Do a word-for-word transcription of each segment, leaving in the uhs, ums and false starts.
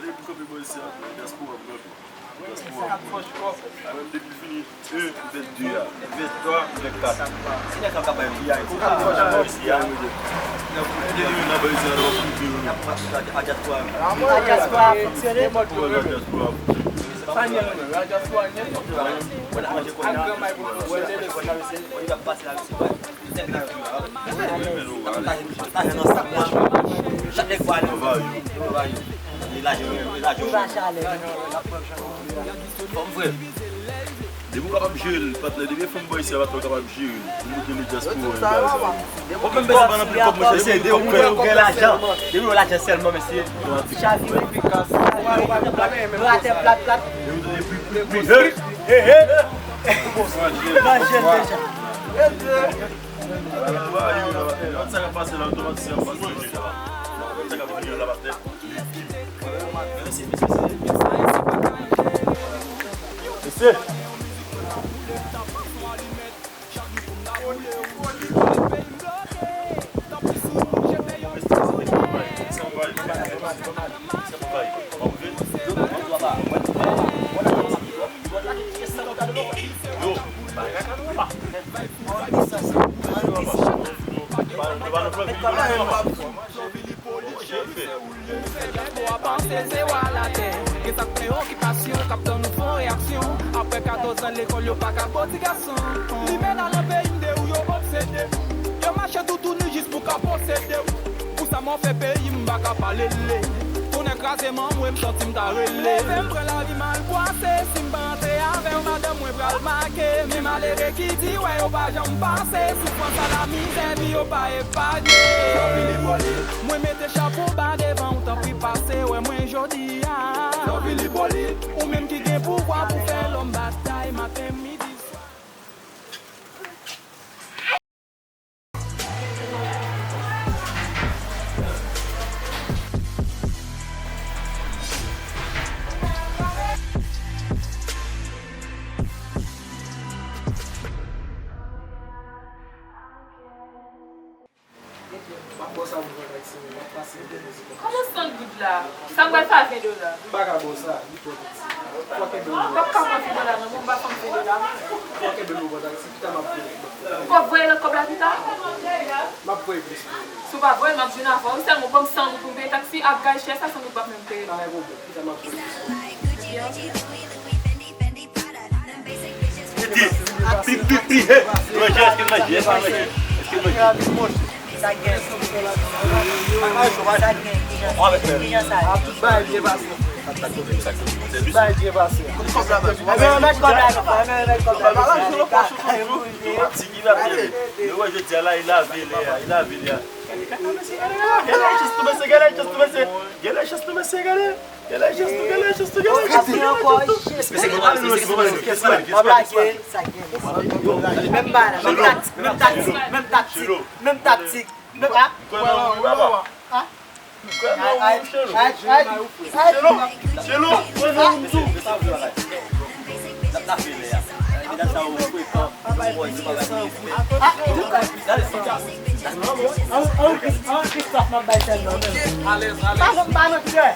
Depi kanpe bò isi a, dyaspora pou kanpe. Dyaspora pou kanpe. A menm depi fini, e, m fè de a, m fè twa, m fè kat. Se nèg sa k ap bay m piyay. Kou sa m fè isi a, m fè de. N ap koute yo, n ap bay isi a, n ap koute yo. A dyaspora. A dyaspora fonksyone. Pou dyaspora. Sa n ye menm, a dyaspora n ye. Ak granmay pou nou. Depi w kapab jere l, patnè, depi fanm bò isi a, patnè, w kapab jere l. Ou montre le dyaspora, bagay sa yo. Ou menm bezwen ban nan pil kòb, monchè, se de ou gen, ou gen lajan. Depi w gen lajan sèlman, mesye. Chavire. Bratè plat, plat. Depi w tande pi, pi, pi, hey, hey, hey. Manje l deja. Sa k ap pase la, otomatisyen ap pase la. Sa k ap vini la, patnè. Mesye. Yo. Fè dyaspora panse se wa latè. Gen sa k preokipasyon, k ap tann ou fè yon reyaksyon. Apre katòz an lekòl, yo pa ka bo ti gason. Limenna nan peyi m de ou yo obsede. Yo mache toutouni jis pou ka posede w. Pou sa mò fè peyi m pa ka pale le. Tonnè kraze manmwe m santi m ta rele. Leve m pran lavi mal pwase. Si m pa antre avè w, madanm mwen pral make. Men malere ki di wè yo pa janm pase. Soufrans a la mizè, vi yo pa epanye. Zòvili Poli, mwen mete chapo ba devan w, tanpri pase wè mwen jodi a. Zòvili Poli, ou menm ki gen pouvwa pou fè lòm batay maten, midi, swa. M ap bò sa pou pran taksi, m ap pase pou mezi. Kòman san goud la? Sa m pral fè a ven dola? M pa ka bò sa, li twò piti. Fò kenbe l. M p ap ka pran ven dola non, m pa fanm ven dola. Fò kenbe l pou pran taksi, pita m ap voye. Ou p ap voye lòt kòb la pita? M ap voye plis. Si w pa voye, m ap vin avè w. Sèlman ban m san goud pou m peye taksi ak gaz chè, sa san goud p ap menm peye. Pa gen pwoblèm, pita m ap voye plis. Pi, pi, pi, pi, hey. Manje, èske manje, èske manje? Èske manje? Sa gen. Sa gen. Kijan, kijan sa ye? Tout bagay byen pase. Tout bagay byen pase. Ebyen, remèt kòb la, non, ebyen, remèt kòb la. Ti ki va peye. Yo wè jodi a la, li lave lè a, li lave lè a. Gade kaka mesye, gade la. Gade la, chans tou mesye, gade la, chans tou mesye, gade. Gade la, chans tou, gade la, chans tou, gade la, chans tou, gade la, chans tou. Mesye, gade la, mesye, gade la, mesye, gade la. Pa blage, sa gen. Menm bagay la, menm taktik, menm taktik, menm taktik, menm taktik. Menm, ah. Kwè nan ou, papa. Ah. Kwè nan ou, Chelo. Ay, ay, ay, ay. Chelo, Chelo, kwè nan ou tou. Alèz, alèz. Pa jwenn pa nan kè.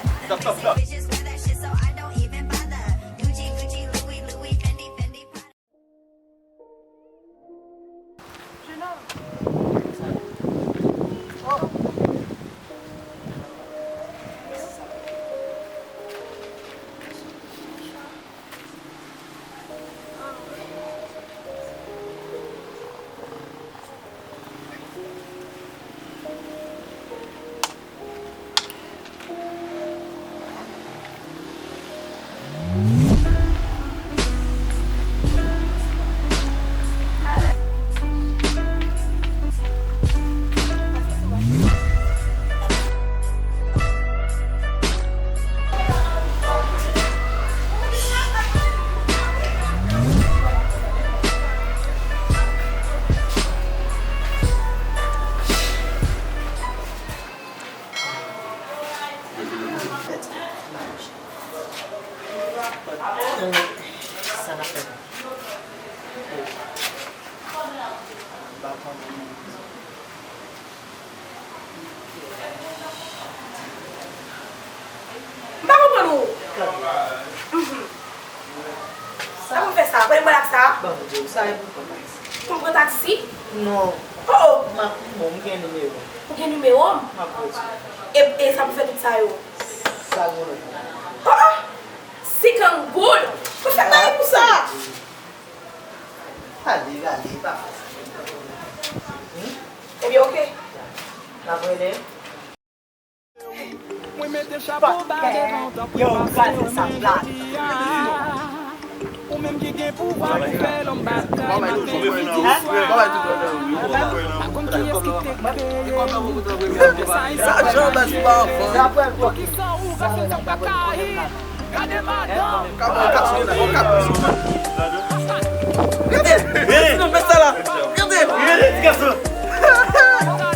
Sa, pran mwen ak sa. Bon, Dieu, sa e pou pran taksi. Pou m pran taksi? Non. Oh, oh. M ap, bon, m gen nimewo. Ou gen nimewo m? M ap poze. E, e sa pou fè tout sa yo? Sa gwo nan. Oh, oh. Senkant goud? Pou fè bagay pou sa? Ale, ale, pa fè sa. Hmm? Ebyen, oke. N ap rele. Mwen mete chapo ba devan w tankou pastè Mezaya. Ou menm ki gen pouvwa pou fè lòm bat kay maten, midi, swa. Pa konn kiyès ki te kreye. Sa jan bèl pa anfan. Poukisa ou ka fè sa pa ka ye? Gade madanm. Gade! Gade! Gade ti gason!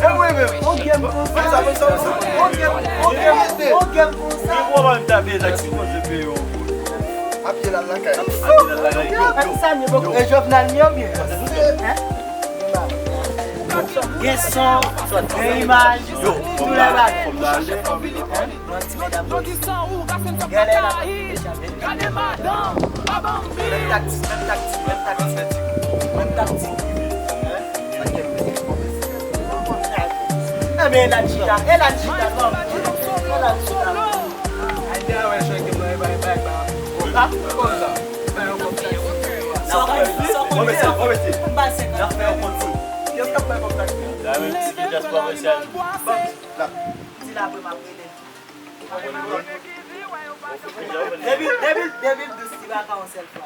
E mwen menm. On gèm konsa. Fè sa, fè sa, fè sa. On gèm, on gèm, on gèm konsa. Mwen pa menm tape taksi, mwen se peye yon. Apye l al lakay. Sa mye bòkò. E Jovenel mye byen. Gen son, gen imaj, tou lè bagay. Yon ti medam. Gade madanm, pa ban m byen. Menm taktik, menm taktik, menm taktik. Menm taktik. Ebyen, e la chita, e la chita, non. E la chita. Ay, te a wè chèk mwen, bay, bay, bay. Ah, konsa. Bay yon kòb taksi. Sa w konnen? Sa w konnen? N ap fè yon kòb taksi. N ap fè yon kòb taksi. Di l apre m ap rele. Depi, depi, depi l dous, ti baka yon sèl fwa.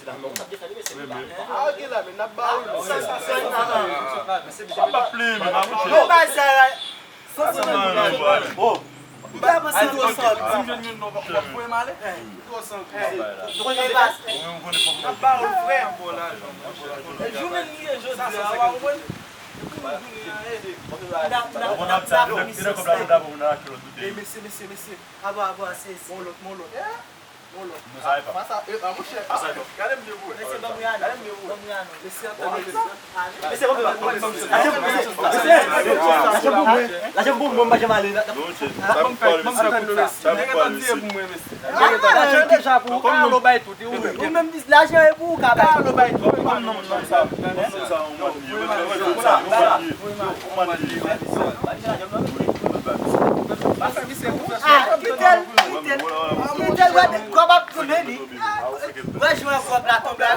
Ah, ok, la, men n ap ba ou. Sa, sa, sa, sa. Sa pa plim, pa mouche. Sa, sa, sa. Oh. M pa panse twò sòt. Si m jwenn youn, non, w ap voye m ale? Twò san. N ap ba ou frè ankò lajan. Jounen li ye jodi a, w a konprann? Mesye, mesye, mesye, mesye. Abo, abo, se, se. Bon lòt, bon lòt. Bon lòt. Sa, sa, e, a, monchè. Gade m byen pou wè. Mesye, ban m Rihanna. Gade m byen pou wè. Ban m Rihanna. Mesye, antann, mesye. Mesye, ban m Rihanna. Mesye, mesye, mesye. Lajan pou mwen, m pa janm ale. Ban m fè, ban m fè kout sa. Nèg, antann, di e pou mwen, mesye. Nèg, antann, di e deja pou ou. Ou menm di lajan e pou ou ka bay. Ou menm non, non, sa. Ah, kite l, kite l, kite l, wè kòb ap tounen li. Wè jwè kòb la tonbe.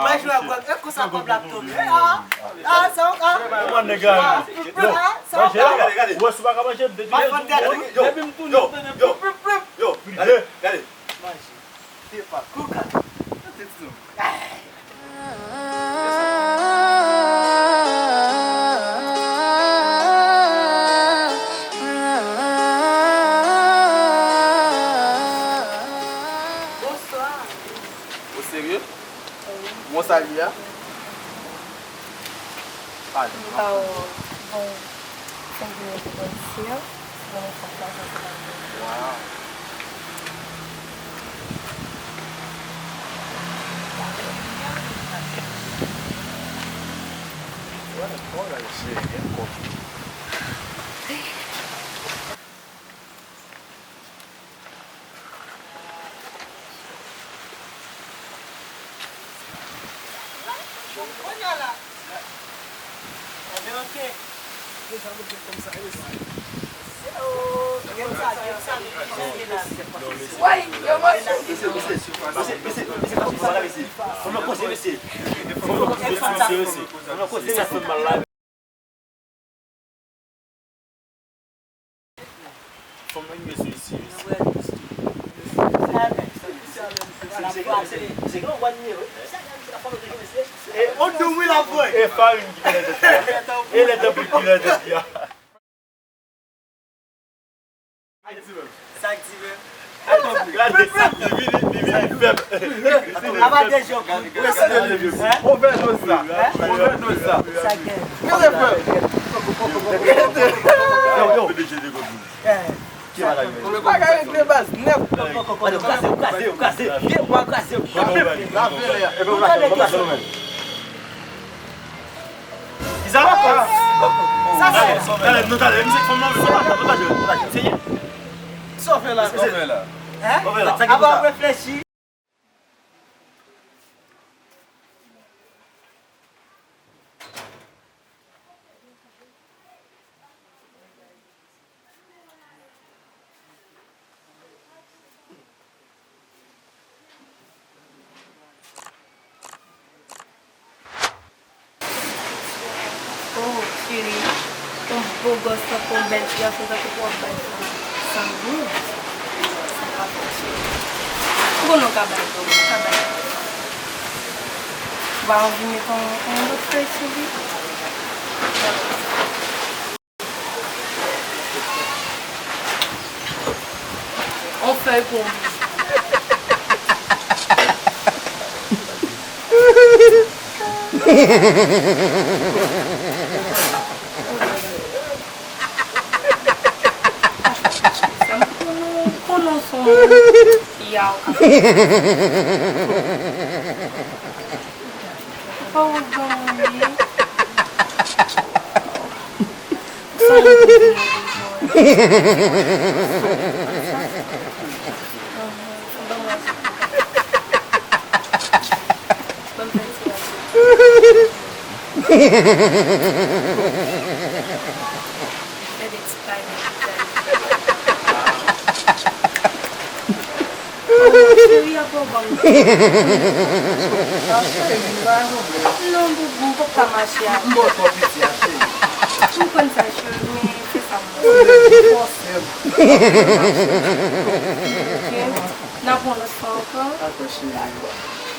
Wè jwè kòb, e konsa kòb la ap tonbe. Ah, ah, sa, ah. Mwen nèg la. Ah, sa, ah. Wè si w pa ka manje, depi m tounen, depi m tounen. Yo, gade, gade. Manje. Kouka. Tande ti non. Bonswa. Ou serye? Wi. Bon, sa li a? Pale. M ba w bon senk mil goud, si w konnen fòk lajan sa. Waw. Wè, kò la, se gen kò. Fòm nan gen sou isi, isi. E, on doumi la, boy. E farin ki fè lè tèt la. E lè tèt ki fè lè tèt la. Sa k di menm? Gade sa, li vini, li vini fèb. Apa de jòk. Ovèdoz la. Ovèdoz la. Sa k gen? Gade frè. Yo, yo. Bagay regle baz nèt. Ou kraze, ou kraze, ou kraze. Ou kraze. Kisa? Sa se. Talè, nou talè, misye fanm nan, fanm nan, fanm nan, serye. Sa w fè la? Sa w fè la? Hein? Apa w reflechi? Bo gòs tankou w, bèl ti gason tankou w, w ap bay fanm san goud. Sa pa fè cheri. Ou konnen w ka bay fanm, ou ka bay fanm. Ou pa anvi met yon, yon lòt fèy sou li? On fèy pou yon bijou. Konnen w se yon yaw. Fò w ban mwen li. Sa w vle di mwen bezwen. Ban mwen. Ban m fè ti lase. Fè de ti pale. Cheri, apa w ban m. Non, boubou, m pap ka mache avè w. M ba w twò piti a, cheri. M konn sa, cheri, men se sa m vle. Fòse m. Ok. N ap wè yon lòt fwa ankò. Dakò, cheri.